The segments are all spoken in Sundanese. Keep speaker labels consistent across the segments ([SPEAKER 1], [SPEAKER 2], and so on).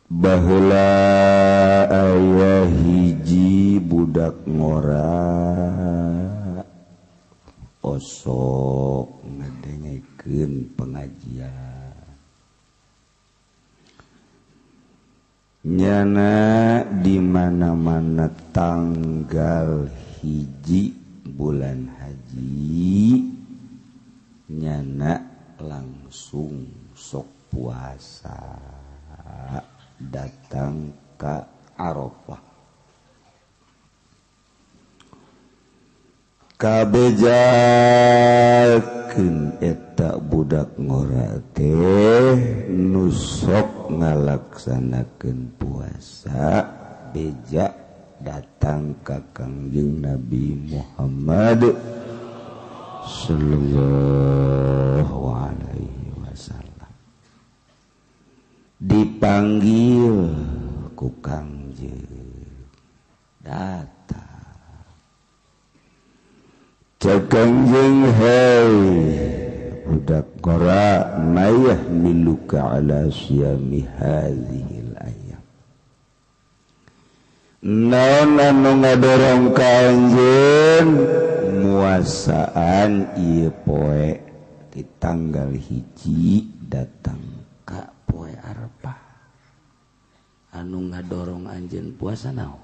[SPEAKER 1] Baheula aya hiji budak ngora osok ngadengekeun pengajian. Nyana di mana-mana tanggal 1 bulan haji nyana langsung sok puasa datang ke Arafah. Kabejakeun eta budak ngora teh nu sok ngalaksanakeun puasa beja datang ka Kangjeng Nabi Muhammad sallallahu alaihi wasallam. Dipanggil ku Kangjeng, datang. Cek Kangjeng, hei budak ngora, mayah miluka ala siyami hadhil ayam. Naon anu ngadorong ka anjeun muasaan ieu poe di tanggal 1 datang ka poe Arafah. Anu ngadorong anjeun puasa naon?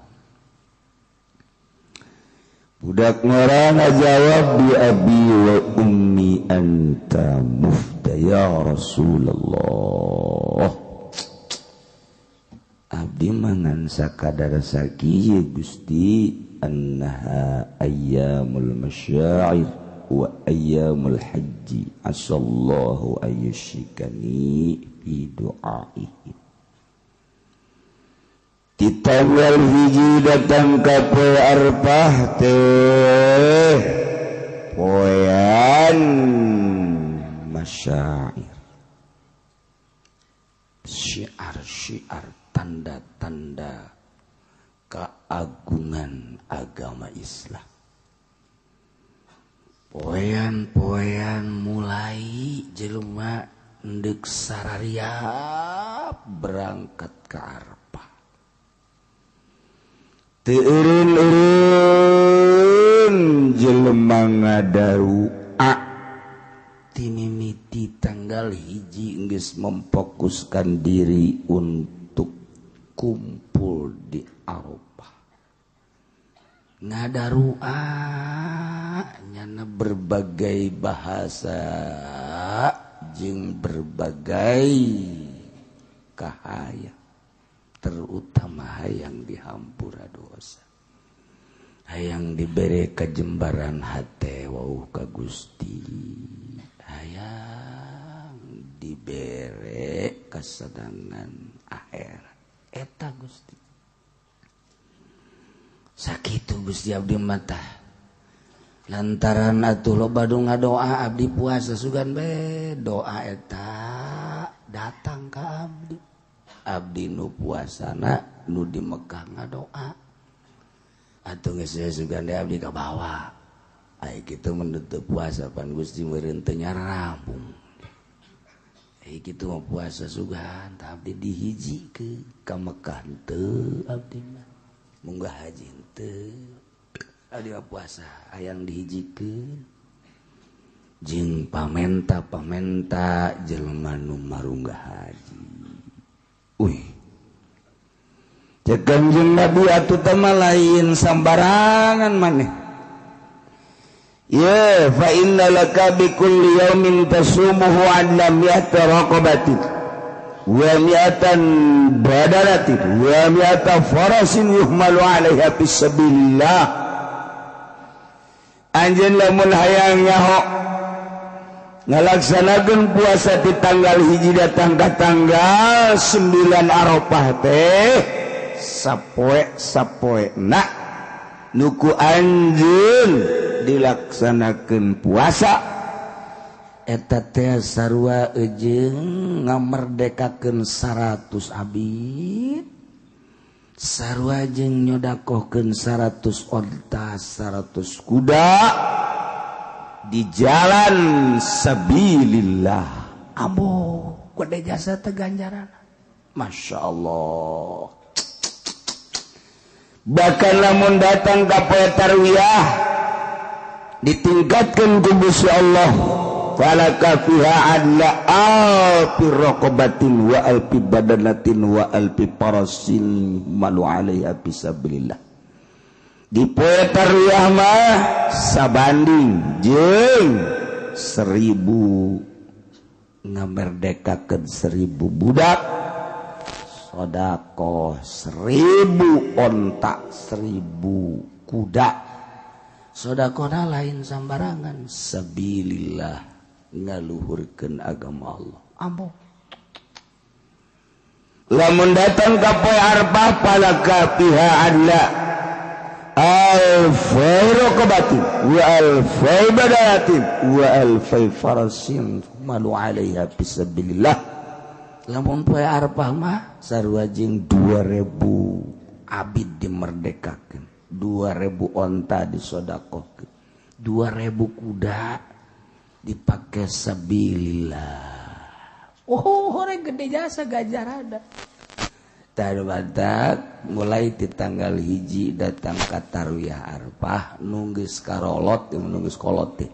[SPEAKER 1] Budak ngora ngajawab, bi abi wa ummi anta mufda ya Rasulullah. Abdi mangan sakadar sakieu Gusti, annaha ayyamul masyair wa ayyamul haji, asallahu ayyushikani fi du'aihi. Di tanggal 1 datang ka poe Arafah teh poean masyair, syiar-syiar tanda-tanda keagungan agama Islam. Poean-poean mulai jelema ndek sarariap berangkat ke Arafah. Teu eureun-eureun jelema ngadarua timimiti tanggal 1 geus memfokuskan diri untuk kumpul di Arafah. Ngadarua nyana berbagai bahasa jeung berbagai kahaya, terutama hayang dihampura dosa, hayang dibere kajembaran hate wauh ka Gusti, hayang dibere kasenangan akhirat. Eta Gusti sakitu Gusti abdi mata lantaran atuh loba nu ngadoa abdi puasa sugan be doa eta datang ka abdi. Abdi nu puasana nu di Mekah ngadoa atuh geus sugan de abdi kabawa. Ai kitu mun teu puasa pan Gusti meureun teu nyarampung. Ai kitu mah puasa sugan tah abdi dihijikeun ka Mekah teu abdi mah munggah haji teu. Abdi mah puasa hayang dihijikeun jeung pamenta-pamenta jelema nu marunggah haji. Uih, cek Kangjeng Nabi atuh teh mah lain sambarangan maneh. Ye fa inna laka bi kulli yaumin tasumuhu anna mi'ata raqabatin wa mi'atan badalatin wa mi'ata farasin yuhmalu 'alaiha fi sabilillah. Anjeun lamun hayang nyaho ngalaksanakeun puasa di tanggal 1 datang ka tanggal 9 Arafah teh sapoe sapoe na nuku anjeun dilaksanakeun puasa eta teh sarua jeung ngamerdekakeun 100 abid, sarua jeung nyodakohkeun 100 onta 100 kuda di jalan sabilillah. Ambo gede jasa teh ganjaran. Masya Allah. Bahkan lamun datang ka poe tarwiyah ditingkatkan ku Gusti Allah, falaka fiha adla alfi raqabatin wa alfi badanatin wa alfi parasin malu alaiha fisabilillah. Di poe tarwiyah mah sabanding jeung 1000 ngamerdekakeun 1000 budak, sodakoh 1000 onta, 1000 kuda. Sodakohna lain sambarangan, sabilillah, ngaluhurkeun agama Allah. Ambo lamun datang ka poe Arafah falaka fiha adla alfai raqabatin wa alfai badanatin wa alfai farasin malu alaiha fisabilillah. Lamun poe Arafah mah sarua jeung 2000 abid dimerdekakeun, 2000 onta disodakohkeun, 2000 kuda dipake sabilillah. Oh, horeng gede jasa gajarada. Tah mulai di tanggal 1 datang ka tarwiyah Arafah nunggeus karolot, nunggeus kolot teh.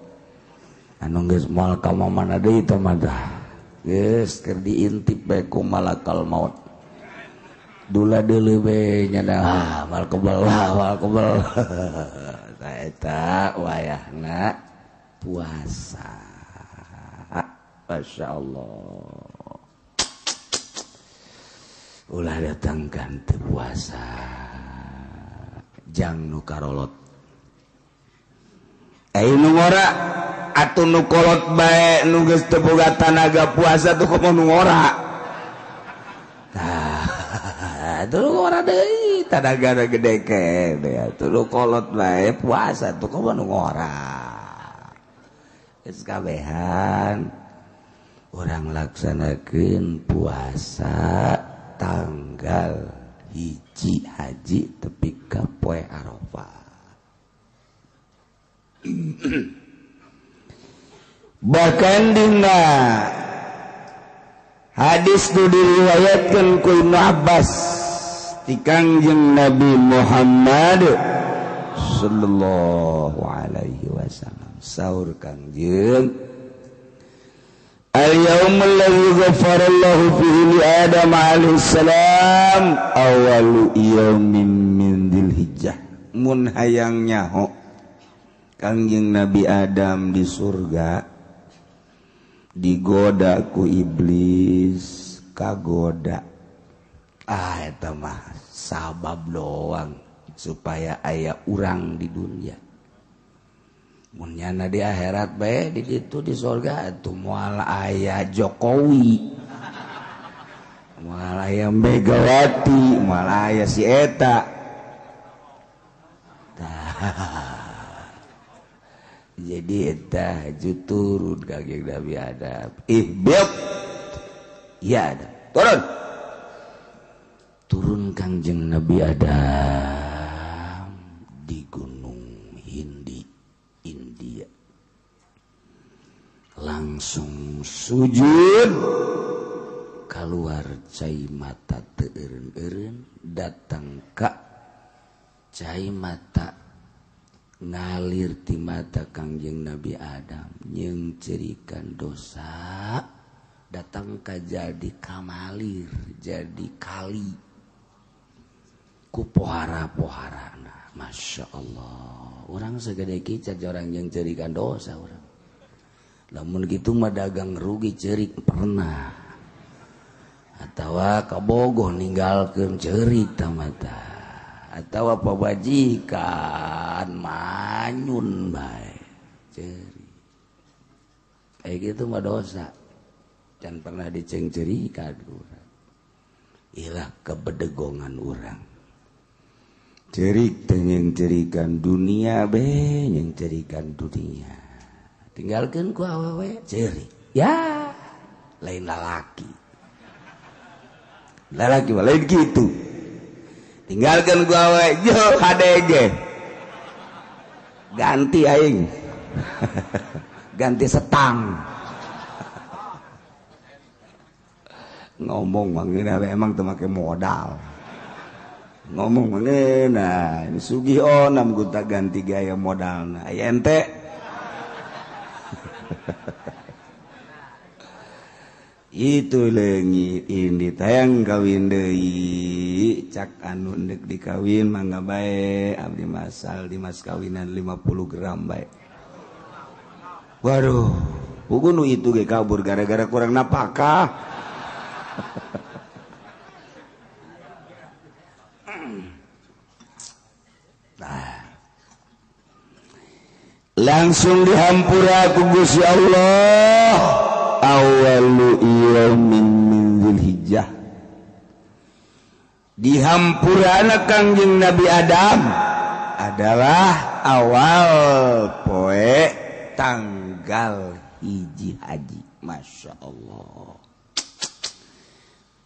[SPEAKER 1] Anu geus moal ka mana deui teh mah dah. Geus keur diintip bae ku malakal maut. Dula deuleu we nya dah, mal kebel, mal kebel. Tah eta wayahna puasa. Masya Allah. Ulah datangkan teu puasa jang nu karolot. Ai nu ngora atuh nu kolot bae nu geus teu boga tanaga puasa tuh komo nu ngora. Tah, atuh nu ngora deui tanagana gede kene atuh nu kolot bae puasa tuh komo nu ngora. Geus kabehan urang laksanakeun puasa tanggal 1 haji tepi ka poe Arafah. Bahkan dina hadis nu diriwayatkeun ku Ibnu Abbas ti Kangjeng Nabi Muhammad sallallahu alaihi wasallam, saur Kangjeng, al-yaumul ladzi ghafarallahu fihi li Adam alaihi salam awalu yaumin min dzilhijjah. Mun hayang nyaho Kangjeng Nabi Adam di surga digoda ku iblis, kagoda. Ah eta mah sabab doang supaya aya urang di dunia. Mun nyana di akhirat bae di ditu di surga atuh moal aya Jokowi, moal aya Megawati, moal aya si eta. Tah. Jadi eta ju turun Kangjeng Nabi Adam. Ihbit. Ya Adam, turun. Turun Kangjeng Nabi Adam di Gunung Hindi, India. Langsung sujud, keluar cai mata teu eureun-eureun, datang ka cai mata ngalir ti mata Kangjeng Nabi Adam nyengcerikan dosa, datang ka jadi kamalir, jadi kali ku pohara-poharana. Masya Allah, orang segede kicat orang yang cerikan dosa orang. Lamun gitu mah dagang rugi cerik pernah, atawa kabogoh ninggalkeun cerik tamata, atawa pabajikan manyun bae cerik. Kayak gitu mah dosa. Jangan pernah dicengcerikan urang. Ilah kebedegongan urang. Cerik teh nyengcerikan dunia be, nyengcerikan dunia. Tinggalkeun ku awewe cerik. Ya, lain lalaki. Lalaki mah lain gitu. Tinggalkan gua we, yo KDG. Ganti aing. Ganti setang. Ngomong mah ngeunah emang teu make modal. Ngomong mah ngeunah, ini sugih onam gonta ganti gaya modalna. Aya ente. Itu leungit ini tayang kawin deui cak anu endek dikawin mangga bae abdi masal di mas kawinan 50 gram bae. Waduh, pugu nu itu ge kabur gara-gara kurang napakah. Nah. Langsung dihampura ku Gusti Allah. Awalu yaumin min Dzulhijjah. Dihampurana Kangjeng Nabi Adam adalah awal poe tanggal hiji haji. Masya Allah.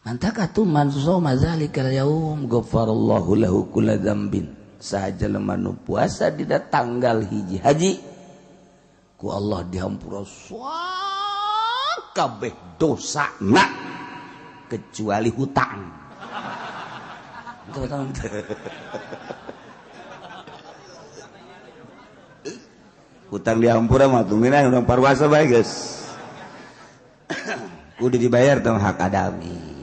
[SPEAKER 1] Mantap atuh man shoma zalikal yaum ghafarallahu lahu kulla dzambin. Saha jelema nu puasa dina tanggal hiji haji ku Allah dihampura kabeh dosa nak kecuali hutang. Hutang dihampura mah tungguin urang parwasa bae geus. Kudu dibayar tong hak adami.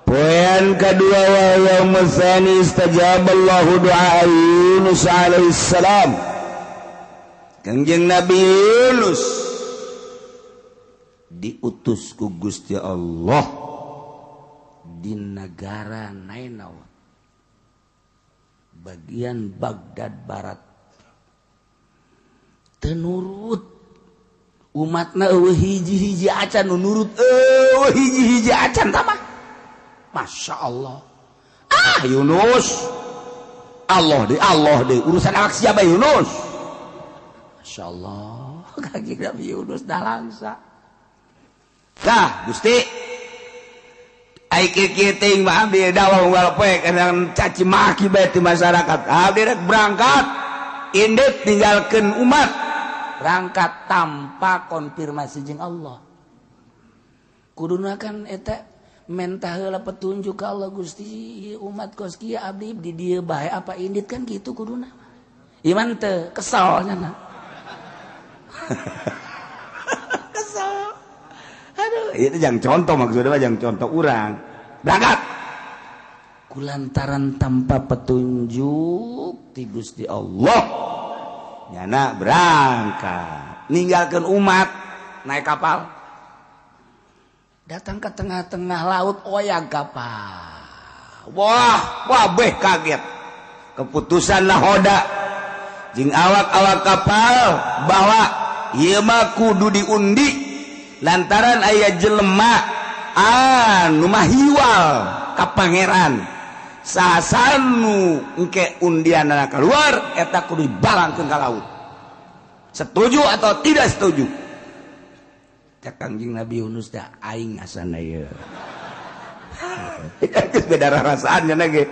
[SPEAKER 1] Poean kedua wa yaumul tsani istajaballahu du'a Yunus alaihissalam. Kangjeng Nabi Yunus diutus ku Gusti Allah di negara Nainawa bagian Baghdad Barat. Teu nurut umatna eueuh hiji-hiji acan nu nurut eueuh hiji-hiji acan tamah. Masya Allah. Ah Yunus, Allah deh urusan awak siapa Yunus. Masya Allah, kaki Nabi Yunus dah langsa. Dah Gusti, ai kieu teuing mah abdi dakwah unggal poe kana caci maki bae ti masyarakat. Abdi rek berangkat, indit ninggalkeun umat, berangkat tanpa konfirmasi jeung Allah. Kuduna kan eta mentah heula petunjuk ka Allah Gusti umat kos kieu abdi di dieu bae apa indit kan gitu kuduna. Iman teu kesel nya. Kesel. Aduh, itu jangan contoh maksudnya jangan contoh urang. Berangkat. Kulantaran tanpa petunjuk ti Gusti Allah. Nyana berangkat, ninggalkeun umat naik kapal. Datang ke tengah-tengah laut oyag kapal. Wah, wabeh kaget. Keputusan nahoda jeung awak-awak kapal bahwa ieu mah kudu diundi lantaran aya jelema anu mahiwal ka pangeran. Sasanu engke undianana keluar eta kudu dibalangkeun ka laut. Setuju atau tidak setuju? Cak Kangjeng Nabi Yunus dah aing asana ieu. Geus beda rasaan nya ge.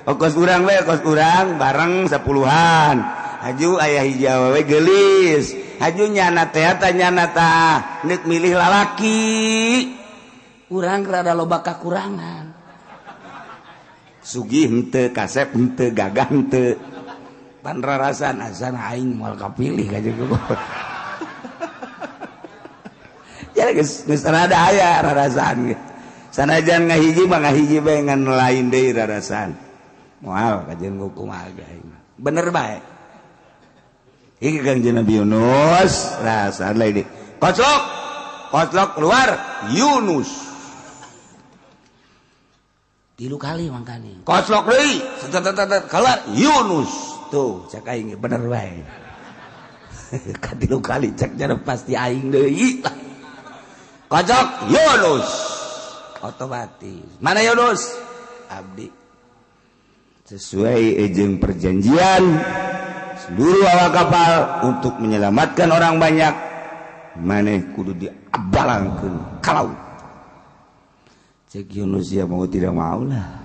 [SPEAKER 1] Kos urang we, kos urang bareng sepuluhan. Haju aya hiji awewe geulis. Haju nyana teh ta nyana tah neuk milih lalaki. Urang rada loba kakurangan. Sugih henteu, kasep henteu, gagah henteu. Pan rarasan asana aing moal kapilih ka jeung. Ya geus rada aya rarasaan ge. Sanajan ngahiji mah ngahiji bae ngan lain deui rarasaan. Moal kajeun kumaha ge aing. Bener bae. Iki Kangjeng Nabi Yunus rasaan lain deui. Koclok. Koclok keluar Yunus. Tilu kali mangkane. Koclok deui, keluar Yunus. Tuh cak aing bener bae. Katilu kali cak jare pasti aing deui. Kocok Yunus otomatis. Mana Yunus? Abdi. Sesuai jeung perjanjian seluruh awak kapal untuk menyelamatkan orang banyak, maneh kudu diabalangkeun ka laut. Cek Yunus ya mau tidak mau lah.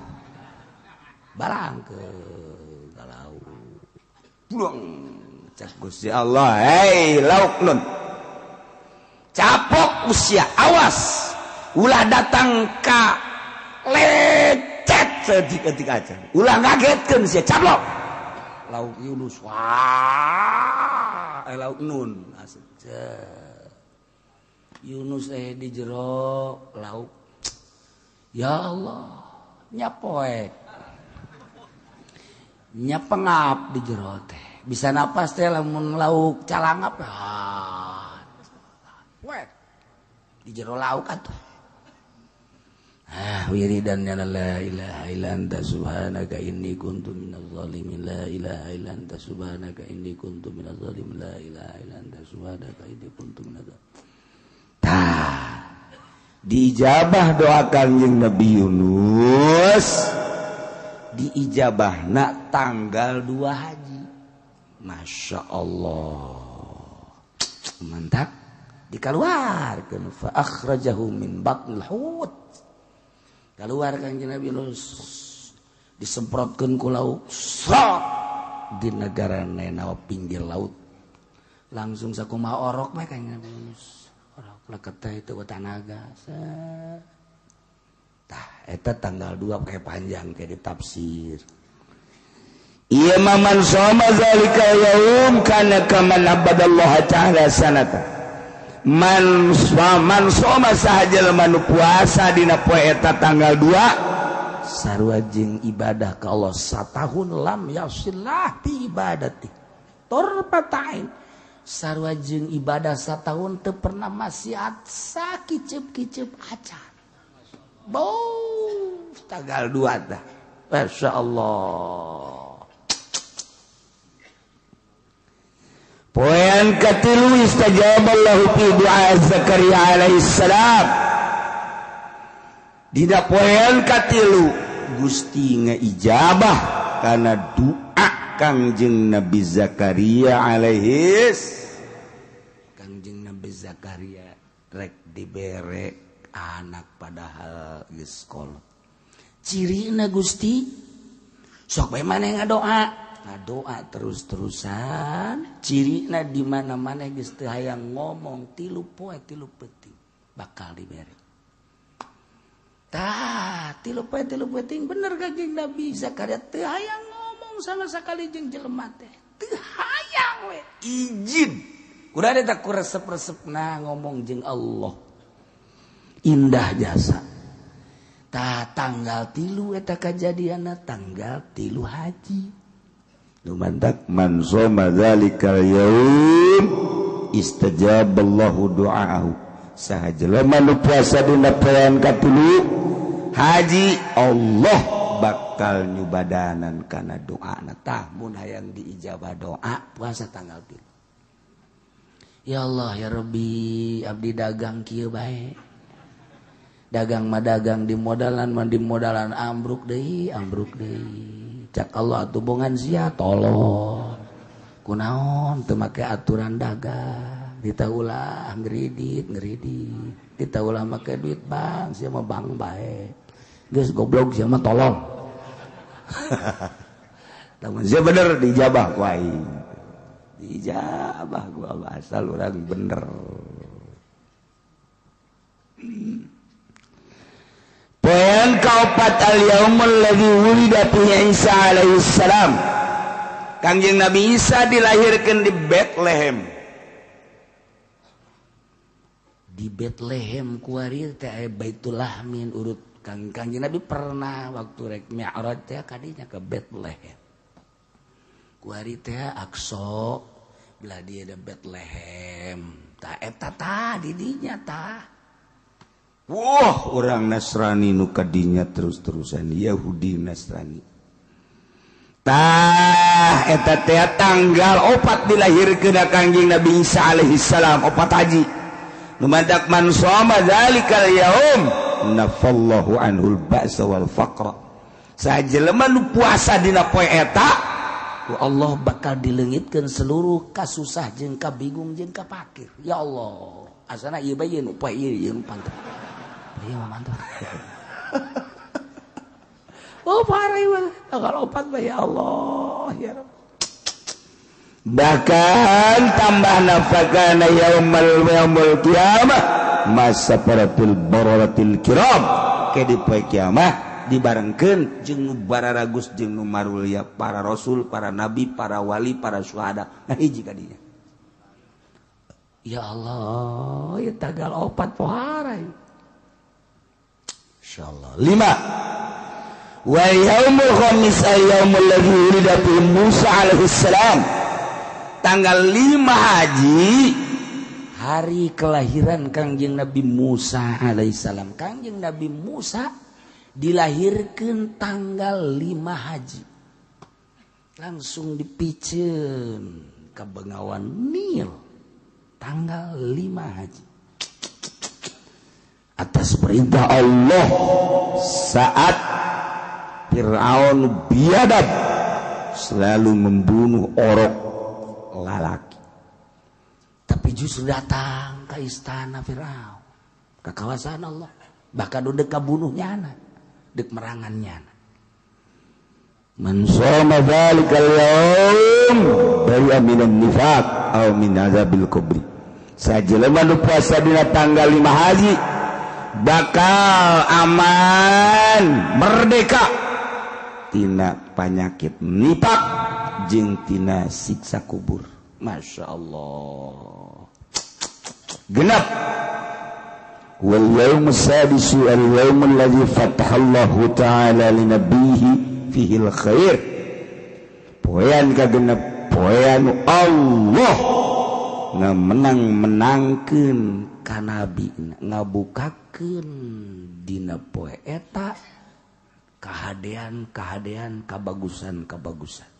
[SPEAKER 1] Barangkeun ka laut. Buang cak Gusti Allah, hei lauk nun. Capok usia, awas ulah datang ka lecet sedetik aja. Ulah ngagetkeun sia caplok. Lauk Yunus wah, lauk nun asup. Yunus di jero lauk. Ya Allah, nyapoek. Nyapengap di jero teh. Bisa napas teh lamun lauk calangap. Ah. Wek. Di jero lauk atuh. Ah, wiridan ya la ilaha illa anta subhanaka inni kuntu minaz zalimin, la ilaha illa anta subhanaka inni kuntu minaz zalimin, la ilaha illa anta subhanaka inni kuntu minaz zalimin. Tah, diijabah doa Kangjeng Nabi Yunus, diijabahna tanggal 2 haji. Masya Allah, mantap. Dikaluarkeun fa akhrajahu min batnil hut. Keluar Kangjeng Nabi Yunus, disemprotkeun ku laut, srot di negara Nainawa pinggir laut. Langsung sakumaha orok bae Kangjeng Nabi Yunus. Orok leket teh itu tanaga. Tah eta tanggal 2 kayak panjang kayak ditafsir.
[SPEAKER 2] Ieu mah man shoma zalika yaum kana kaman abadallaha ta'ala sanata. Man soma saha jelema nu puasa dina poe eta tanggal 2
[SPEAKER 1] sarua jeung ibadah ka Allah satahun lam yasillah bi ibadati torpatain sarua jeung ibadah satahun teu pernah maksiat sakiceup-kiceup acan. Bau tanggal 2 tah. Masya Allah.
[SPEAKER 2] Poean katilu istajaballahu fi du'a Zakaria alaihi salam. Dina poean katilu Gusti ngaijabah kana doa Kangjeng Nabi Zakaria alaihi.
[SPEAKER 1] Kangjeng Nabi Zakaria rek dibere anak padahal geus kolot. Cirina Gusti sok bae maneh ngadoa. Doa terus-terusan cirina di mana-mana geus teu hayang ngomong 3 poe 3 peuting bakal dibere. Tah 3 poe 3 peuting bener Kangjeng Nabi Zakaria teu hayang ngomong sama sekali jeung jelema teh. Teu hayang we izin. Kudu eta ku resep-resepna ngomong jeung Allah. Indah jasa. Tah tanggal 3 eta kajadianna tanggal 3 haji.
[SPEAKER 2] Lumantak man shoma dzalikal yaum istajaballahu du'aahu. Saha jelema nu puasa dina poean katilu haji Allah bakal nyubadanan kana doana.
[SPEAKER 1] Tah mun hayang diijabah doa puasa tanggal 3. Ya Allah ya Rabbi, abdi dagang kieu bae. Dagang mah dagang di modalan mah di modalan ambruk deui, ambruk deui. Cak Allah atuh bongan sia tolong. Kunaon teu make aturan dagang, ditaulah ngredit, ngredit. Ditaulah make duit bank, sia mah bank bae. Geus goblok sia mah tolong.
[SPEAKER 2] Lamun sia bener dijabah ku aing. Dijabah ku Allah asal urang bener. Poean kaopat al-yaumul ladzi wulida fihi Isa alaihi salam. Kangjeng Nabi Isa dilahirkan di Bethlehem.
[SPEAKER 1] Di Bethlehem kuari teh Baitul Lahmin urut Kangjeng Nabi pernah waktu rek Mi'raj teh kadinya ke Bethlehem. Kuari teh Aqsa belah dia ada Bethlehem. Tah eta tah di dinya tah.
[SPEAKER 2] Wah, orang Nasrani nu kadinya terus-terusan Yahudi Nasrani. Tah eta teh tanggal 4 dilahirkeun Kangjeng Nabi Isa alaihi salam 4 haji. Nu mantak man shoma dzalikal yaum nafallahu anhul ba'sa wal faqra. Sajelema nu puasa dina poe eta
[SPEAKER 1] ku Allah bakal dileungitkeun seluruh kasusah jeung kabingung jeung kapakir. Ya Allah, asana ieu bae ieu nu poe ieu ieu nu pantau. Iya mantap. Oh parah mah tanggal 4 mah ya Allah ya Rabb.
[SPEAKER 2] Bahkan tambah nafakana yaumul yaumul kiamah masaparatul bararatil kiram ke di poe kiamah dibarengkeun jeung nu bararagus jeung nu marulia para rasul, para nabi, para wali, para syuhada. Nah hiji ka dinya.
[SPEAKER 1] Ya Allah, ya tanggal 4 pohara.
[SPEAKER 2] Insyaallah. 5. Wa yaumul khamis ayyaumul ladzi wulida fi Musa alaihi salam.
[SPEAKER 1] Tanggal 5 haji hari kelahiran Kangjeng Nabi Musa alaihissalam. Kangjeng Nabi Musa dilahirkan tanggal 5 haji. Langsung dipiceun ke Bengawan Nil tanggal 5 haji.
[SPEAKER 2] Atas perintah Allah saat Fir'aun biadab selalu membunuh orok lalaki,
[SPEAKER 1] tapi justru datang ke istana Fir'aun, ke kawasan Allah, bahkan udah kabunuh nyana, dek merangan nyana.
[SPEAKER 2] Man shoma dzalikal yaum bari'a minan nifaq aw min azabil kubri. Sajelema nu puasa dina tanggal 5 haji bakal aman merdeka tina penyakit nifaq jeung tina siksa kubur.
[SPEAKER 1] Masya Allah.
[SPEAKER 2] Genap. Wal yaumus sadisu al yaumul ladzi fatahallahu ta'ala li nabiyhi fihil khair. Poean kagenep poean Allah ngamenang-menangkeun
[SPEAKER 1] ka nabi, ngabukakeun dina poe eta kahadean-kahadean, kabagusan-kabagusan.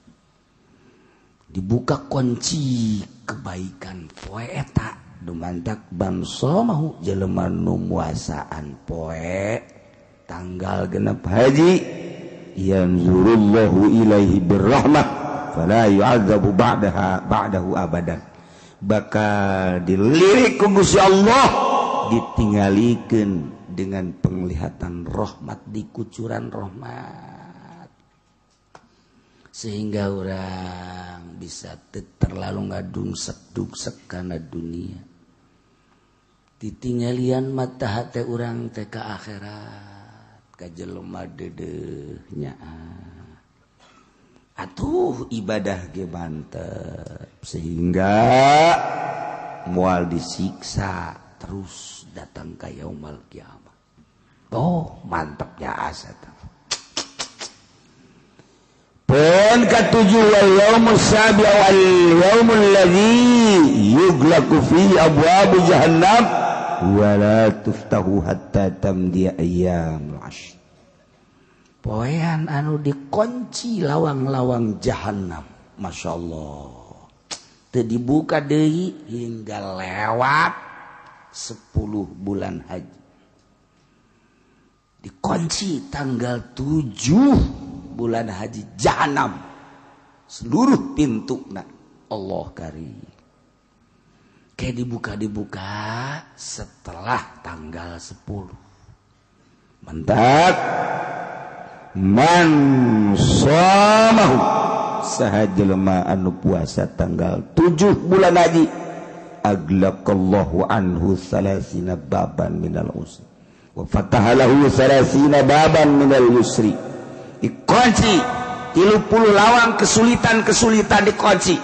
[SPEAKER 1] Dibuka kunci kebaikan poe eta dumantak bangsa mahu jelema nu muasaan poe tanggal
[SPEAKER 2] genep haji yanzurullahu ilaihi birrahmah fala yu'adzabu ba'daha ba'dahu abadan. Bakal dilirik ku Gusti Allah,
[SPEAKER 1] ditinggalikeun dengan penglihatan rahmat, dikucuran rahmat, sehingga orang bisa terlalu ngadungsek-dungsek karena dunia. Ditinggalian mata hati orang teh ka akhirat, ka jelema deudeuhnya. Atuh ibadah ge mantep
[SPEAKER 2] sehingga
[SPEAKER 1] moal disiksa terus datang ka yaumul kiamah. Oh, mantepnya asa teh.
[SPEAKER 2] Poin ketujuh wal yaumus sabi wal yaumul ladzi yughlaqu fi abwab jahannam wa la tuftahu hatta tamdi ayyamul ashr.
[SPEAKER 1] Poean anu dikunci lawang-lawang jahannam. Masya Allah. Teu dibuka deui hingga lewat 10 bulan haji. Dikunci tanggal 7 bulan haji jahanam seluruh pintu na Allah karim. Kayak dibuka-dibuka setelah tanggal 10.
[SPEAKER 2] Mantap. Man shamahu saha jelema anu puasa tanggal 7 bulan haji aglaqallahu anhu salasina baban minal usri wa fatahalahu salasina baban minal yusri.
[SPEAKER 1] Dikunci 30 lawang kesulitan-kesulitan dikunci,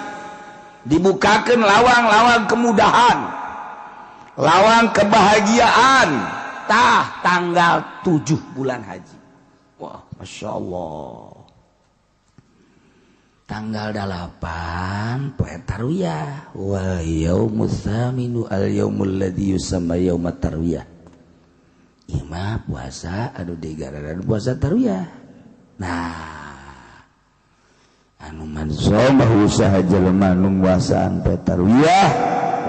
[SPEAKER 1] dibukakan lawang-lawang kemudahan, lawang kebahagiaan. Tah tanggal 7 bulan haji. Wah, Masya Allah. Tanggal 8 poe tarwiyah. Wal yaumus tsaminu al yaumul ladzi yusamma yaumat tarwiyah. Ima puasa anu digararan puasa tarwiyah. Nah, anu man
[SPEAKER 2] shamahu saha jelema nu nguasaan poe tarwiyah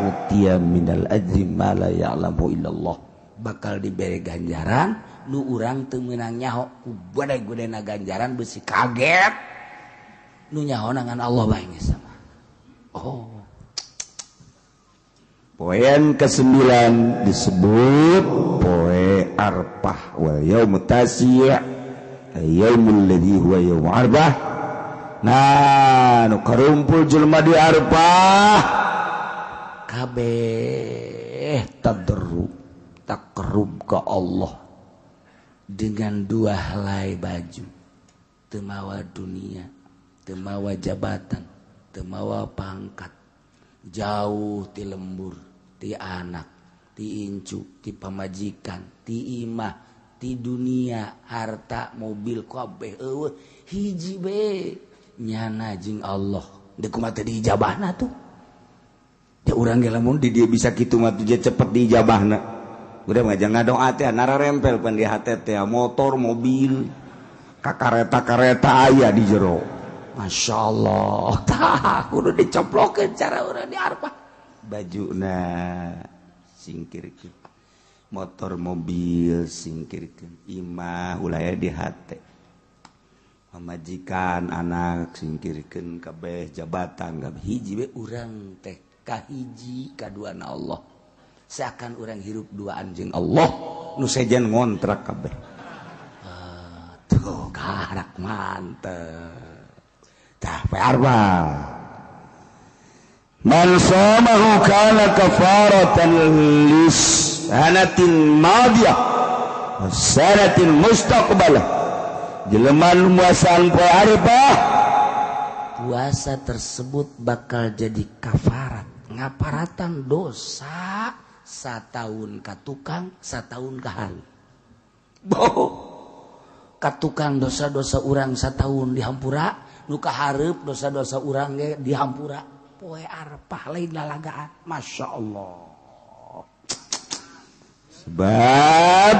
[SPEAKER 2] utiya minal ajri ma la ya'lamu illallah,
[SPEAKER 1] bakal diberi ganjaran nu urang teu meunang nyaho ku gede-gedena ganjaran beusi kaget nu nyaho ngan Allah bae geus sama. Oh.
[SPEAKER 2] Poin ke-9 disebut poe Arfah wal yaumut tasi' Yaumul ladzi huwa yaum Arafah. Nah, nu karumpul jelema di Arafah
[SPEAKER 1] kabeh tadarru takarrub ka Allah dengan dua helai baju, teu mawa dunia, teu mawa jabatan, teu mawa pangkat, jauh ti lembur, ti anak, ti incu, ti pamajikan, ti imah, ti dunia, harta, mobil kabeh eueuh, hiji be nyana jeung Allah. Deuk kumaha teh diijabahna tuh?
[SPEAKER 2] Ya urang ge lamun di dia bisa kitu mah tuh cepet diijabahna. Udah mah jangan ngadoa teh nararempel pan di hate teh motor, mobil, ka kareta-kareta aya di jero.
[SPEAKER 1] Masya Allah, tah kudu dicoplokeun cara urang di Arafah.
[SPEAKER 2] Bajuna singkirkeun, motor mobil singkirkeun, imah ulah aya di hate. Pamajikan anak singkirkeun kabeh, jabatan kabeh
[SPEAKER 1] hiji we urang teh kahiji kaduana Allah. Seakan urang hirup duaan jeung
[SPEAKER 2] Allah nu sejen ngontrak kabeh.
[SPEAKER 1] Tuh karak mantep.
[SPEAKER 2] Tah poe Arafah. Man shamahu kana kafaratan lis sanatin madiyah wa sanatin mustaqbalah. Jelema nu muasaan poe Arafah,
[SPEAKER 1] puasa tersebut bakal jadi kafarat, ngaparatan dosa satahun ka tukang, satahun ka hari. Boh, ka tukang dosa-dosa urang satahun dihampura, nu kahareup dosa-dosa urang ge dihampura. Poe Arafah lain lalagaan. Masya Allah.
[SPEAKER 2] Sebab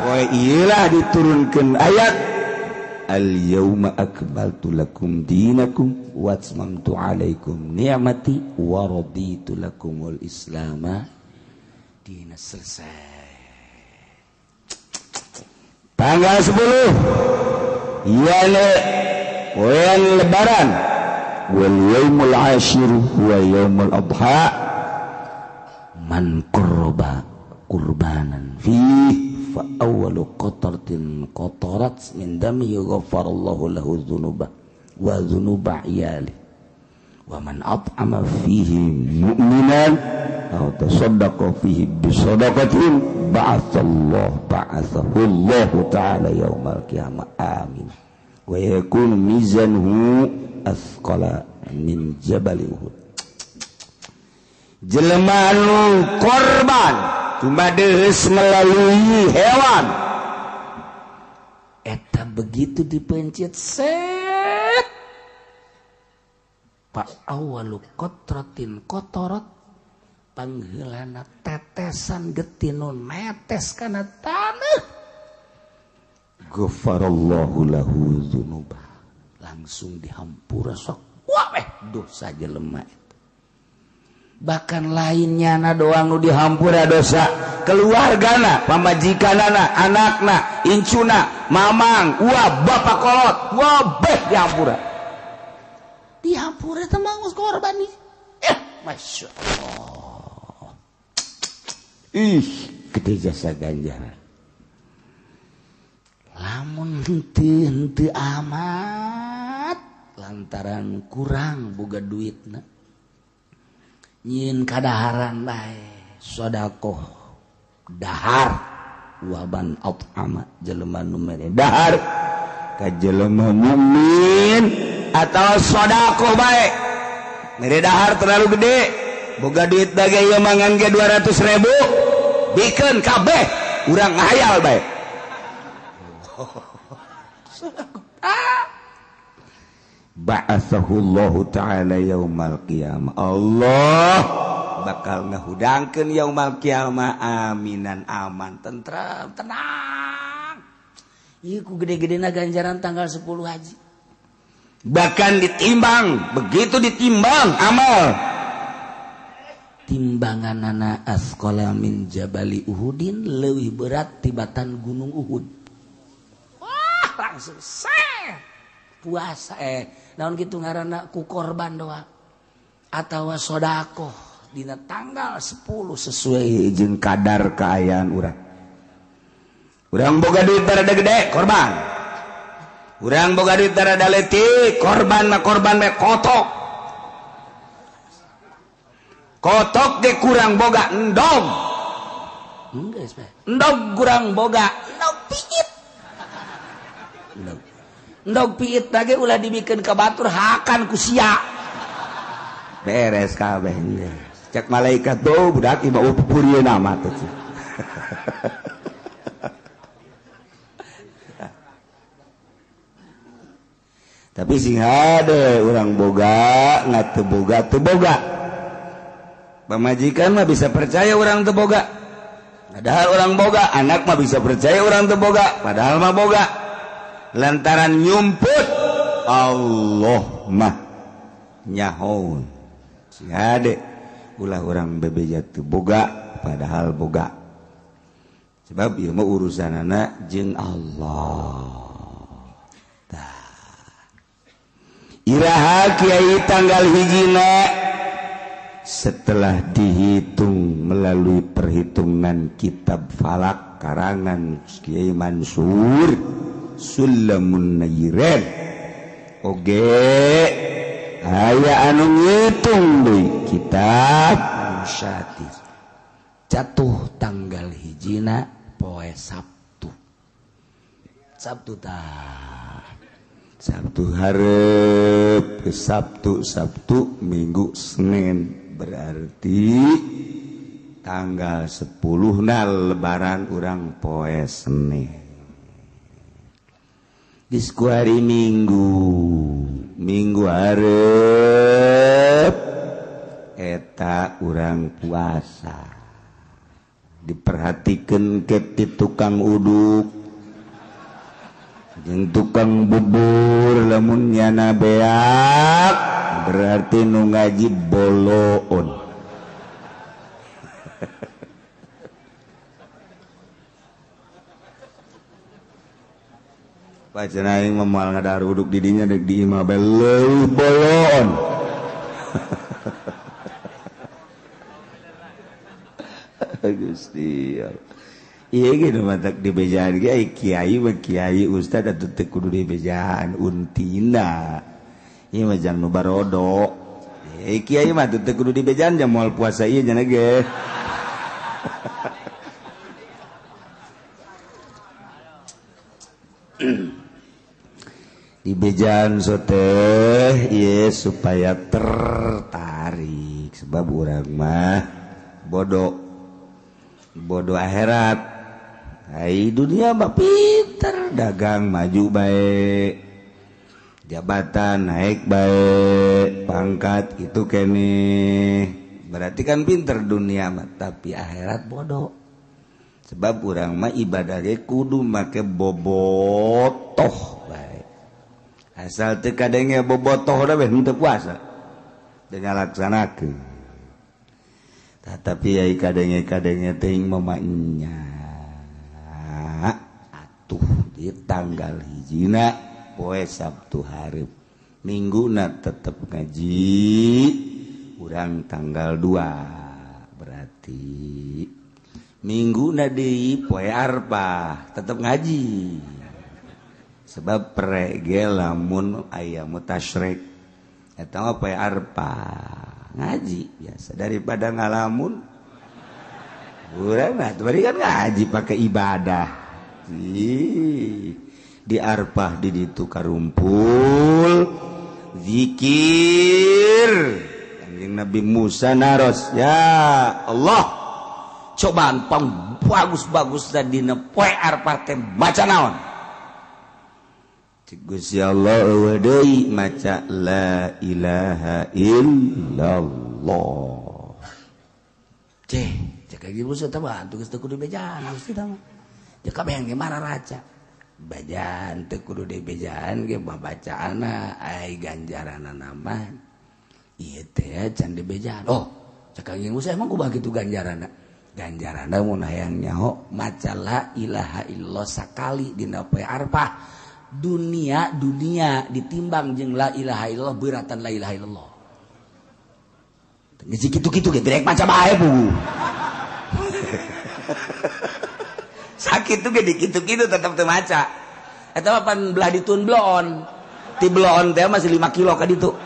[SPEAKER 2] poe ieu diturunkeun ayat Al-yauma akmaltu lakum dinakum wa atmamtu alaikum ni'mati wa raditu lakumul islama dina.
[SPEAKER 1] Selesai.
[SPEAKER 2] Tanggal 10 yane poean lebaran wal yaumul ashir wa yaumul adha
[SPEAKER 1] man qurba qurbanan fihi fa awwalu qatratin qatarat min damihi ghafarallahu lahu dzunuba wa dzunuba iyali wa man at'ama
[SPEAKER 2] fihi mu'minan aw tasaddaqa fihi bisadaqatin ba'athallahu ba'athahu ta'ala yaumal qiyamah amin wa yakunu mizanuhu athqala min jabal Uhud. Jelema nu korban tumadeus melalui hewan
[SPEAKER 1] eta begitu dipencet set pak awalu qatratin qatarat pangheulana tetesan getih nu netes kana taneuh
[SPEAKER 2] ghafarallahu lahu dzunuba,
[SPEAKER 1] langsung dihampura sok wah dosa jelema eta. Bahkan lainnya na doang nu dihampura dosa
[SPEAKER 2] keluargana, pamajikanana, anakna, incuna, mamang, ua, bapak kolot, wabeh dihampura.
[SPEAKER 1] Dihampura teh mah geus korban nih. Masya Allah.
[SPEAKER 2] Ih, gede jasa ganjaran.
[SPEAKER 1] Lamun henteu amat lantaran kurang boga duitna. Nyin kadaharan bae sedekah dahar waban at'ama jelema nu mere
[SPEAKER 2] dahar ka jelema mukmin atau sedekah bae mere dahar terlalu gede boga duit dage ieu mangan ge 200.000 bikeun kabeh urang ngahayal bae. Ba'athahullahu ta'ala yaumal qiyamah. Allah bakal ngahudangkeun yaumal qiyamah aminan aman
[SPEAKER 1] tentram tenang. Ieu ku gede-gedena ganjaran tanggal 10 haji.
[SPEAKER 2] Bahkan ditimbang, begitu ditimbang amal
[SPEAKER 1] timbanganana asqala min jabali Uhudin leuwih berat tibatan gunung Uhud. Wah, langsung set puasa naon kitu ngaranna ku korban doa atawa sedekah dina tanggal 10
[SPEAKER 2] sesuai jeung kadar kaayaan urang. Urang boga duit rada gede korban. Urang boga duit rada leutik, korban mah korban mah kotok. Kotok ge kurang boga endog. Endog kurang boga, endog piit. Endog. Endog piit lagi ulah dibikeun ka batur hakan ku sia. Beres kabeh. Cek malaikat tuh budak ieu mah pupurieun amat tuh. Tapi sing hade urang boga nggak teu boga teu boga. Pamajikan mah bisa percaya urang teu boga. Padahal orang boga, anak mah bisa percaya orang teu boga, padahal mah boga. Lantaran nyumput Allah mah nyahoun. Sing hade ulah urang bebeja teu boga padahal boga. Sebab ieu mah urusanana jeung Allah. Iraha kiai tanggal hijina setelah dihitung melalui perhitungan kitab falak karangan Kiai Mansur Sulamun Nairen oge aya anu ngitung deui kitab
[SPEAKER 1] Syatir jatuh tanggal hijina poe Sabtu. Sabtu tah
[SPEAKER 2] Sabtu hareup Sabtu Sabtu Minggu Senin berarti tanggal 10 na lebaran urang poe Senin. Geus ku hari Minggu, Minggu hareup eta urang puasa. Diperhatikeun ke ti tukang uduk jeung tukang bubur lamun nyana beak berarti nu ngaji boloon. Pacenah aing mah moal ngadahar uduk di dinya deuk di imah bae leuwih boloon. Gusti iya gitu matak dibejaan ge kiai mah kiai ustad atuh teu kudu dibejaan untina ieu mah jang nu barodo kiai mah atuh teu kudu dibejaan jang moal puasa ieu nya ge. Dibejaan soteh ieu supaya tertarik sebab urang mah bodoh bodoh akhirat. Hai dunia mah pinter dagang maju baik, jabatan naik baik, pangkat itu kene berarti kan pinter dunia mah, tapi akhirat bodoh. Sebab urang mah ibadah ge kudu make bobotoh bae. Asal teu kadenge bobotoh da beh henteu puasa. Teu ngalaksanakeun. Tetapi ai kadenge-kadenge teuing mah nya atuh di tanggal hijina poe Sabtu hareup Mingguna tetep ngaji urang tanggal 2 berarti Mingguna deui poe Arpah tetep ngaji sebab prege lamun aya mutasyrik eta mah poe Arpah ngaji biasa daripada ngalamun urang mah tadi kan ngaji pakai ibadah. Di Arpah di ditu karumpul zikir Kanjeng Nabi Musa naros ya Allah cobaan pang bagus-bagus dina poe Arpah teh maca naon. Cik Gusti Allah eueuh deui maca la ilaha illallah.
[SPEAKER 1] Ceh cek lagi Musa teh mah geus teu kudu bejaan Gusti teh mah. Ya kabeh ge mararaca. Bejaan teu kudu dibejaan ge babacaanna ai ganjaranna mah ieu teh can dibejaan. Oh, cek Kangjeng Musa emang kumaha kitu ganjaranna? Ganjaranna mun hayang nyaho maca la ilaha illallah sakali dina poe Arpah. Dunia dunia ditimbang jeung la ilaha illallah beratan la ilaha illallah. Geus kitu-kitu ge direk maca bae bu.
[SPEAKER 2] Sakit tuh ge dikitu-kitu tetep teu maca.
[SPEAKER 1] Eta mah pan belah ditun bloon. Ti bloon teh masih 5 kilo ka ditu.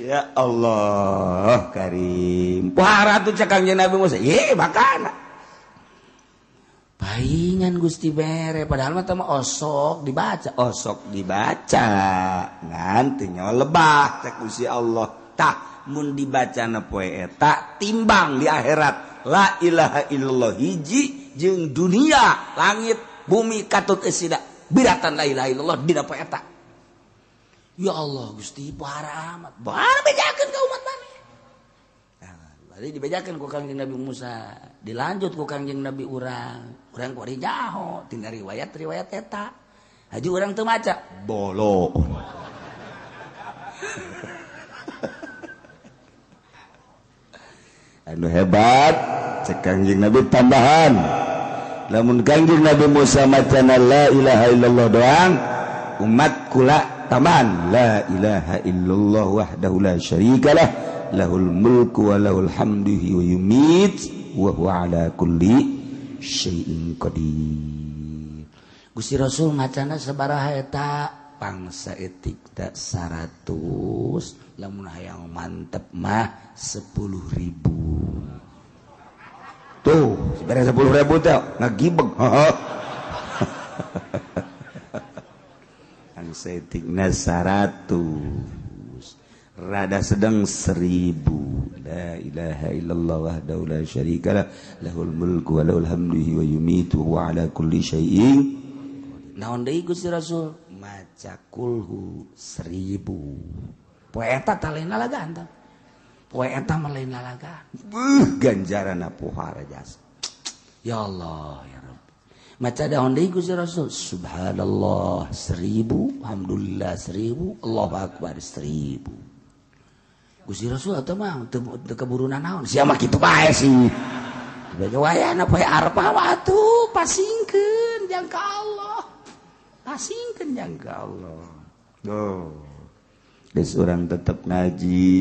[SPEAKER 1] Ya Allah karim. Pohara tuh cek Kangjeng Nabi Musa. Ye makana. Paingan Gusti bere padahal mah teh mah osok dibaca, osok dibaca. Ngan teu nyawa lebah cek Gusti Allah. Tah mun dibacana poe eta timbang di akhirat la ilaha illallah hiji jeung dunia langit bumi katut eusina biratan la ilaha illallah dina poe eta. Ya Allah Gusti pohara amat. Pohara bejakeun ka umat maneh. Nah, berarti dibejakeun ku Kangjeng Nabi Musa, dilanjut ku Kangjeng Nabi urang. Urang kuari jaho tina riwayat-riwayat eta. Haji urang teu maca bolo.
[SPEAKER 2] Anu hebat cek Kangjeng Nabi tambahan. Lamun Kangjeng Nabi Musa macana la ilaha illallah doang, umat kula tambahan la ilaha illallah wahdahu la syarikalah lahul mulku wa lahul hamdu wa yumit wa huwa ala kulli syai'in qadir.
[SPEAKER 1] Gusti Rasul macana sabaraha eta pangsa etik tak 100 lamun hayang mantep mah 10.000.
[SPEAKER 2] Tuh sebenarnya 10.000 teh ngagibeg. Heeh. Setikna 100 rada sedang 1000. La ilaha illallah wahdahu la syarikalah lahul mulku wa lahul hamdu wa yumitu wa ala kulli syai'in.
[SPEAKER 1] Naon deui Gusti Rasul maca kulhu 1000. Poe eta tah lain lalagaan tah. Poe eta mah lain lalagaan.
[SPEAKER 2] Beuh ganjaranna pohara jasa.
[SPEAKER 1] Ya Allah ya Rabbi. Maca daun deui Gusti Rasul subhanallah 1000, alhamdulillah 1000, Allahu akbar 1000. Gusti Rasul atuh mah teu keburu nanaon sia mah kitu bae sih. Bagi wayahna poe Arafah atuh pasingkeun jang ka Allah. Pasingkeun jang ka Allah.
[SPEAKER 2] Tuh. Geus urang tetep ngaji,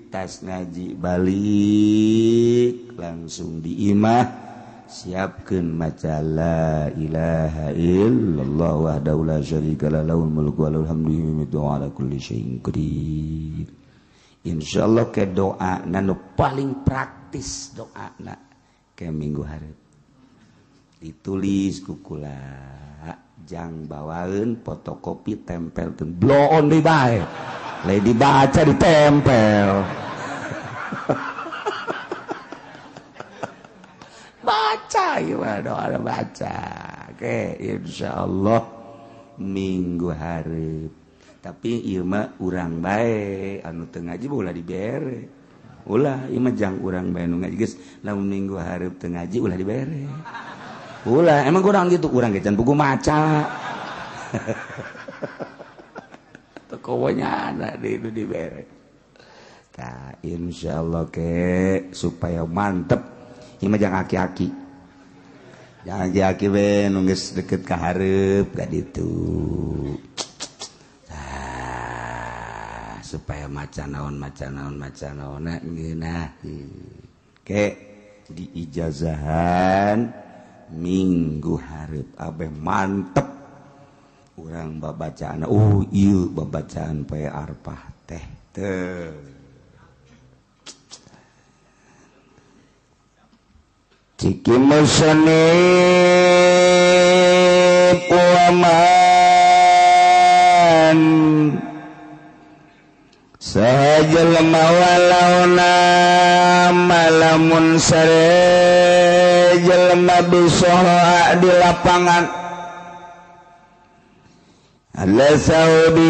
[SPEAKER 2] tas ngaji balik langsung di imah. Siapkeun maca la ilaha illallah wahdahu la syarikalah lahul mulku wa lahul hamdu wa ala kulli syai'in qadir. Insyaallah ke doa nu
[SPEAKER 1] paling praktis doana
[SPEAKER 2] ke minggu hareup. Ditulis ku kula jang bawaeun fotokopi tempelkeun bloon deui bae. Lain dibaca ditempel.
[SPEAKER 1] Baca gimana doa baca.
[SPEAKER 2] Oke, insyaallah minggu hareup. Tapi ieu mah urang bae anu teu ngaji ulah dibere. Ulah ieu mah jang urang bae nu ngaji geus lamun minggu hareup teu ngaji ulah dibere. Ulah emang kurang gitu urang ge can buku maca.
[SPEAKER 1] Teu kowonya ada di itu dibere.
[SPEAKER 2] Tah insyaallah ke supaya mantep. Ieu mah jang aki-aki. Jangan aki-aki we nu geus deket ka hareup ka ditu.
[SPEAKER 1] Tah supaya maca naon maca naon maca naonna ngeunah.
[SPEAKER 2] Ke diijazahan minggu hareup abeh mantep. Urang babacaan oh ieu babacaan poe Arfah teh teu. Ciki musnib waman sahaja lemah walauna malamun sare jelema bisoha di lapangan ala saubin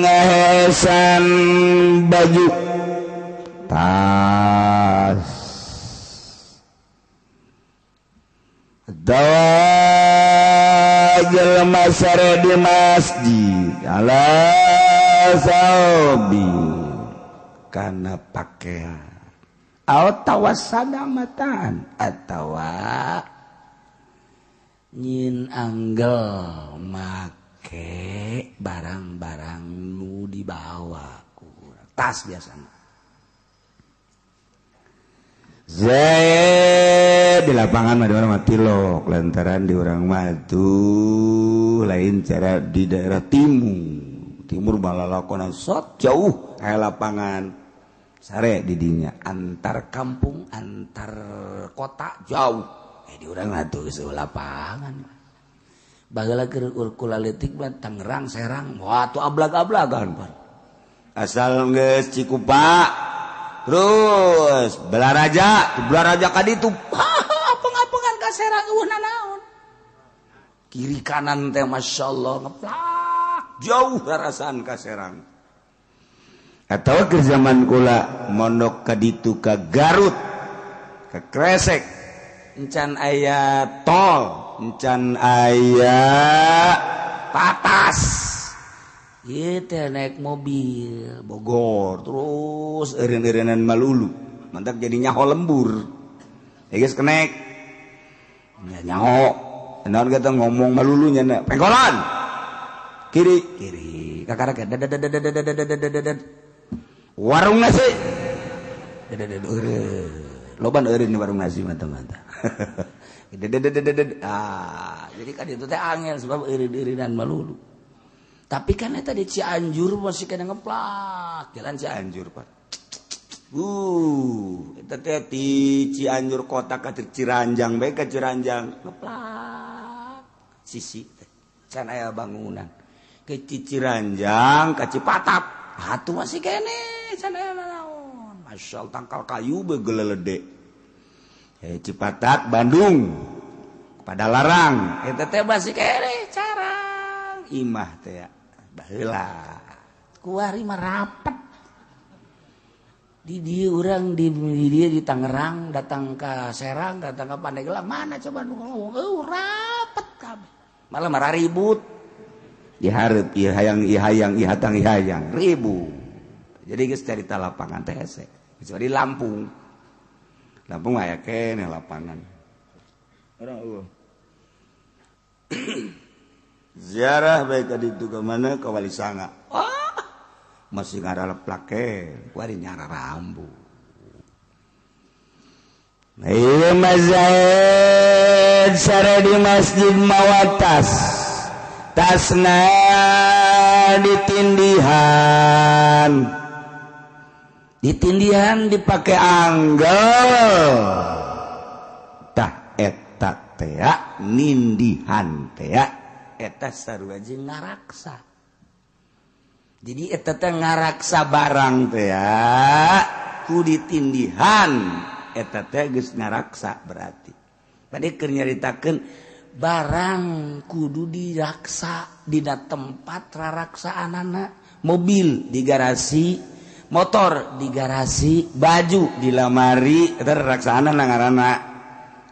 [SPEAKER 2] ngahesan baju tas dawa jelema sare di masjid ala saubi kana pakaian atau tawasada mataan
[SPEAKER 1] atawa nyin anggel make barang-barang nu dibawa ku tas biasana.
[SPEAKER 2] Zaid di lapangan mah di urang mah tilok lantaran di urang mah tuh lain cara di daerah timur. Timur balalakonan sok jauh aya lapangan. Sare di dinya antar kampung antar kota jauh. Di urang mah tuh geus lapangan. Baheula keur kula leutik mah Tangerang Serang wah tuh ablag-ablagan pan. Asal geus Cikupa terus Belaraja, Belaraja ka ditu
[SPEAKER 1] apeng-apengan ka Serang eueuh nanaon. Kiri kanan teh masyaallah ngeplak
[SPEAKER 2] jauh rarasaan ka Serang. Atawa keur zaman kula mondok ka ditu ka Garut, ka Kresek, encan aya tol, encan aya patas.
[SPEAKER 1] Ieu teh naik mobil
[SPEAKER 2] Bogor terus eureun-eureunnan malulu mantak jadi nyaho lembur. Geus kenek nya nyaho naon kata ngomong malulu nya na pengkolan kiri kiri kakarek warung nasi loban eureun warung nasi mata-mata.
[SPEAKER 1] Ah, jadi kan itu teh angel sebab eureun-eureunnan malulu. Tapi kan eta di Cianjur masih kena ngeplak jalan
[SPEAKER 2] Cianjur Pak. Eta teh di Cianjur kota ka Ciranjang bae ka Ciranjang
[SPEAKER 1] ngeplak sisi teh can aya bangunan
[SPEAKER 2] ke Ciranjang ka Cipatap
[SPEAKER 1] atuh masih kene can aya naon
[SPEAKER 2] masyaallah tangkal kayu begelelede Cipatat Bandung pada larang
[SPEAKER 1] eta teh masih kene carang
[SPEAKER 2] imah teh baheula
[SPEAKER 1] kuari mah rapet di dieu urang di dieu di Tangerang datang ka Serang datang ka Pandeglang mana coba nu ngomong eueuh rapet kabeh
[SPEAKER 2] malah marah ribut dihareup ieu hayang ieu hayang ieu hatang ieu hayang ribut jadi geus carita lapangan teh hese kecuali Lampung Lampung aya keneh lapangan orang eueuh ziarah baik ka ditu ka mana ka Wali Sanga ah masih ngaraleplak ke kuari nyara rambu. Ieu mah Zaid sare di masjid mawa tas tasna ditindihan ditindihan dipake anggel tah eta teh nindihan teh
[SPEAKER 1] eta sarua jeung ngaraksa. Jadi eta teh ngaraksa
[SPEAKER 2] barang teh ku ditindihan eta teh geus ngaraksa berarti.
[SPEAKER 1] Bade keur nyaritakeun barang kudu diraksa dina tempat raraksaanana, mobil di garasi, motor di garasi,
[SPEAKER 2] baju di lamari eta raraksaanana ngaranna.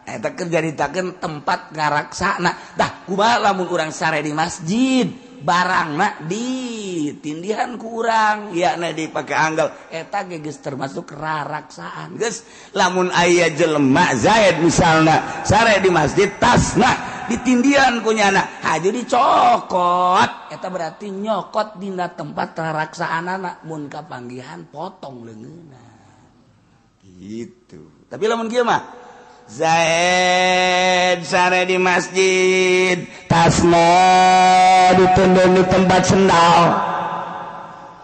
[SPEAKER 1] Eta keur nyaritakeun tempat ngaraksana. Tah kumaha lamun urang sare di masjid, barangna ditindihan ku urang,
[SPEAKER 2] yakna dipake anggel
[SPEAKER 1] eta ge geus termasuk raraksaan.
[SPEAKER 2] Geus lamun aya jelema Zaid misalna sare di masjid tasna ditindihan ku nyana
[SPEAKER 1] haju dicokot, eta berarti nyokot dina tempat raraksaanana, mun kapanggihan potong leungeunna.
[SPEAKER 2] Gitu. Tapi lamun kieu mah Zaid sare di masjid tasna ditendon di tempat sendal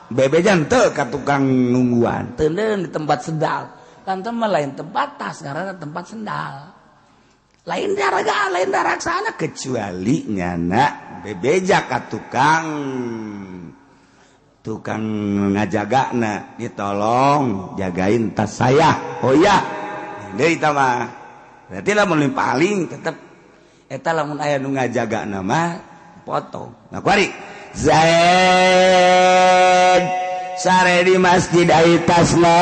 [SPEAKER 2] bebejan teu ka tukang nungguan
[SPEAKER 1] tendon di tempat sendal kan teh mah lain tempat tas karena tempat sendal lain daraga lain daraksana
[SPEAKER 2] kecuali nyana bebeja ka tukang tukang ngajagana ditolong jagain tas saya. Oh iya deui tah mah berarti lamun paling tetep eta lamun aya nu ngajagana mah potong. Nah kuari Zaid sare di masjid ai tasna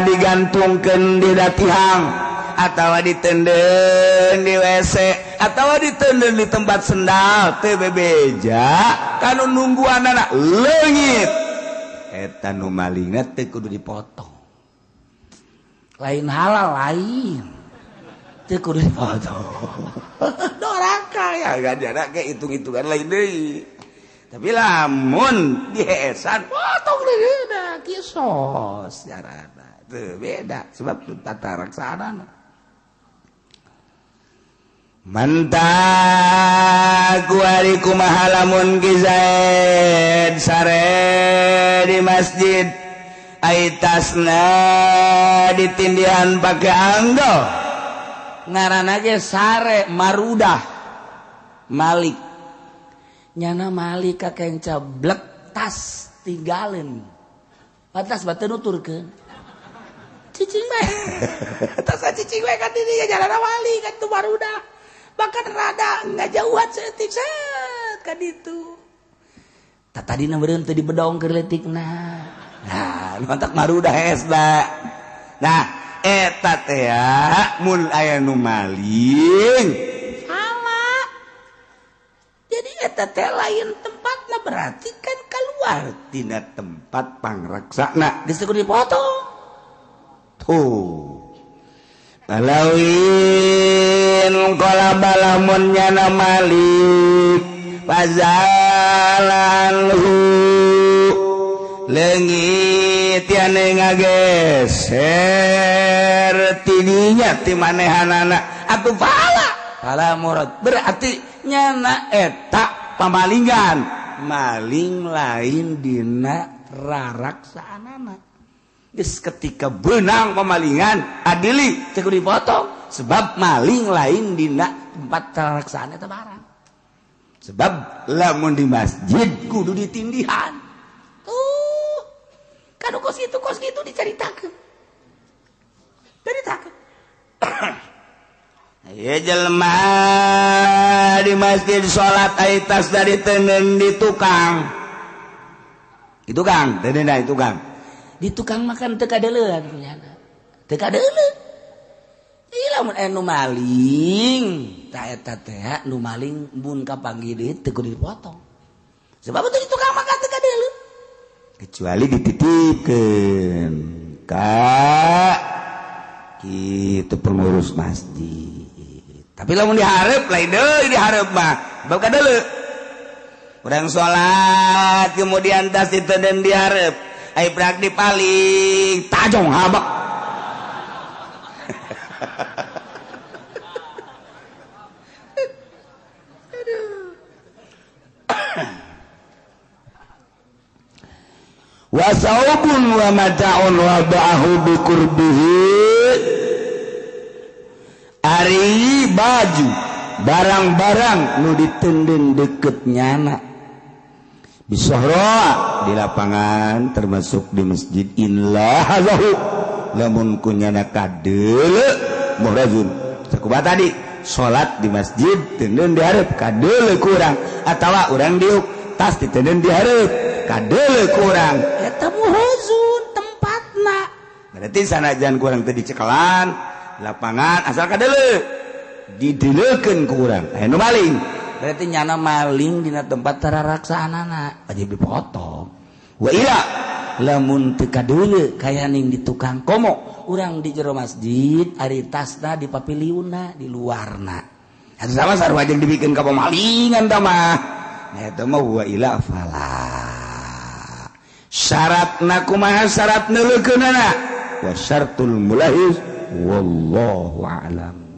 [SPEAKER 2] digantungkeun di tihang atawa ditenden di WC atawa ditenden di tempat sendal teu bebeja kanu nungguanana leungit eta nu malingna teu kudu dipotong.
[SPEAKER 1] Lain halal lain teu kudu dipotong.
[SPEAKER 2] Doraka ya gajana ke hitung-hitungan lain deui. Tapi lamun diheesan potong deui da kisos carana. Teu beda sebab tata raksana. Mantap kuari kumaha lamun Ki Zaid sare di masjid ai tasna ditindihan pake anggol
[SPEAKER 1] ngaranna ge sare marudah Malik nyana Malik ka kenca blek tas tinggalin pantas batu nuturkeun cicing bae tas cicing bae kan dinya jalan wali kan tu marudah bahkan rada ngajauhan seetik set kan ditu tah tadina beureun teu dibedong keur leutikna.
[SPEAKER 2] Nah mantak marudah hesna. Nah eta teh mun aya nu maling
[SPEAKER 1] salah. Jadi eta teh lain tempatna berarti kan keluar
[SPEAKER 2] tina tempat pangraksana
[SPEAKER 1] geus kudu dipotong.
[SPEAKER 2] Tuh balawin qala balamun nyana malik fazalanhu leungit tiane ngageser tidinya ti manehanana atuh fala
[SPEAKER 1] fala murad berarti nyana eta
[SPEAKER 2] pamalingan maling lain dina
[SPEAKER 1] raraksaanana.
[SPEAKER 2] Geus ketika benang pemalingan adili
[SPEAKER 1] teu kudu dipotong
[SPEAKER 2] sebab maling lain dina
[SPEAKER 1] tempat raraksaan eta barang.
[SPEAKER 2] Sebab lamun di masjid kudu ditindihan.
[SPEAKER 1] Tuh kan kos kitu dicaritakeun. Caritakeun.
[SPEAKER 2] Ieu jelema di masjid salat ai tas dari teuneun di tukang. Di tukang, teuneun di tukang.
[SPEAKER 1] Di tukang makan teu kadeuleuan kunyana. Teu kadeuleun. Ieu lamun aya nu maling, tah eta teh nu maling mun kapanggih deui teu kudu dipotong. Sebab itu di tukang makan teu kadeuleuan.
[SPEAKER 2] Kecuali dititipkeun ka kitu pengurus masjid. Tapi lamun dihareup lain deui dihareup mah, bab kadeuleu. Urang salat kemudian tas diteuden dihareup. Ai prak dipaling tajong habak. Wa saubun wa mata'un wa ba'ahu bi qurbihi. Ari baju barang-barang nu ditenden deket nyana bisohroa di lapangan termasuk di masjid inlah lahu lamun kunyana kadeule muhrazun sakuba tadi salat di masjid tenden dihareup kadeule kurang atawa urang diuk tas ditenden dihareup kadeule kurang
[SPEAKER 1] eta muhrazun tempatna
[SPEAKER 2] berarti sanajan kurang teu dicekelan lapangan asal kadeule dideulekeun ku urang aya nu maling
[SPEAKER 1] berarti nyana maling dina tempat tararaksaanana wajib dipotong. Wa ila lamun teu kadeuleu kaya ning di tukang komo urang di jero masjid ari tasna di papiliunna di luarna
[SPEAKER 2] atuh sama sarua jeung dibikeun ka pamalingan tah mah. Nah eta mah wa ila fala syaratna kumaha syarat neuleukeunana wa syartul mulahis wallahu a'lam.